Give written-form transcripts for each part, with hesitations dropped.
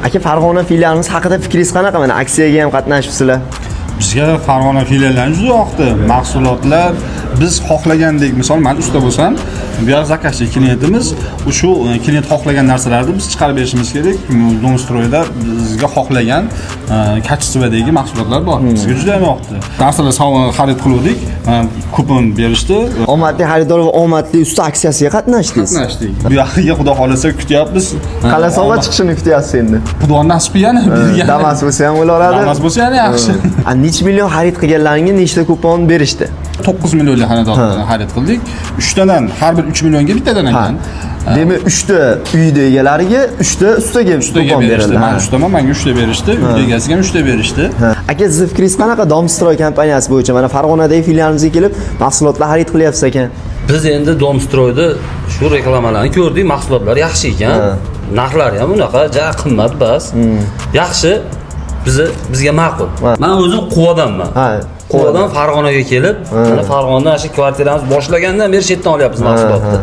Aka, Farg'ona filialimiz haqida fikringiz qanaqa? Mana aksiyaga ham qatnashibsizlar. Bizga Farg'ona filiallari juda yoqdi. Mahsulotlar biz xohlagandek, misol man usta bo'lsam, bu yoq заказчик klientimiz, shu klient xohlagan narsalarni biz chiqarib berishimiz kerak. Domstroyda bizga xohlagan качество dagi mahsulotlar bor. Bizga juda ham yoqdi. Narsalar xarid qiluvdik, kupon berishdi. Omadli xaridor va omadli usta aksiyasiga qatnashdingiz. Qatnashdik. Bu yog'iga Xudo xohlasa kutyapmiz. Qala sovg'a chiqishini kutyapsiz endi. Xudo nasib qilgani bergan. Damas bo'lsa ham bo'laveradi. Damas bo'lsa yana yaxshi. A, necha million xarid qilganlaringga nechta kupon berishdi? 9 millionlik xarid qildik. 3 tadan, har bir 3 millionga bittadan ekan. Demak, 3 ta uyni egalariga, 3 ta ustaga Ustaga kupon berishdi. berildi. Men ustaman, menga 3 ta berishdi. Uy egasiga ham 3 ta berishdi. Aka, sizni fikringiz qanaqa Domstroy kompaniyasi bo'yicha? Mana Farg'onadagi filialimizga kelib, mahsulotlar xarid qilyapsiz ekan. Biz endi Domstroyda shu reklamalarni ko'rdik, mahsulotlar yaxshi ekan. Narxlari ham unaqa ja qimmat bas. Yaxshi. Bizga ma'qul. Men o'zim Quvadanman. Quvadan Farg'onaga kelib, mana Farg'onada shu kvartiramiz boshlagandan beri shu yerdan olyapmiz mahsulotni.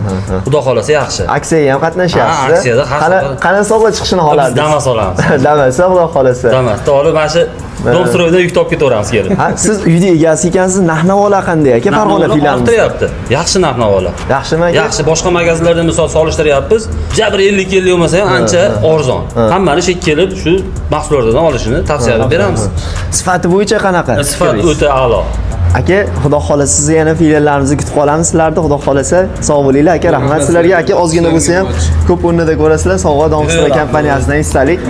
Xudo xolasa yaxshi. Aksiyaga ham qatnashyapsiz. Ha, aksiyada har safar. Qanaqa sovg'a chiqishini Biz xohlardingiz? Damas olamiz. Damas, Xudo xolasa. Damasda olib mana shu Domstroydan yuk topib ketaveramiz kelib. Ha, siz uyni egasi ekansiz, narx-navolar qanday aka Farg'ona filialimizda? Orttiryapti. Yaxshi narx-navolar. Yaxshimi aka? Yaxshi, boshqa magazinlarda misol solishtiryapmiz. Ja bir 50-50 bo'lmasa ham ancha arzon. Hammani shu kelib shu mahsulotlardan olishini tavsiya beramiz. Sifati bo'yicha qanaqa? Sifat fikringiz? o'ta a'lo. Aka, Xudo xolasa sizni yana filiallarimizni kutib qolamiz sizlarni, Xudo xolasa. Sog' bo'linglar aka, rahmat sizlarga. Aka, ozgina bo'lsa ham ko'p o'rnida ko'rasizlar. Sovg'a Domstroy kompaniyasidan esdalik.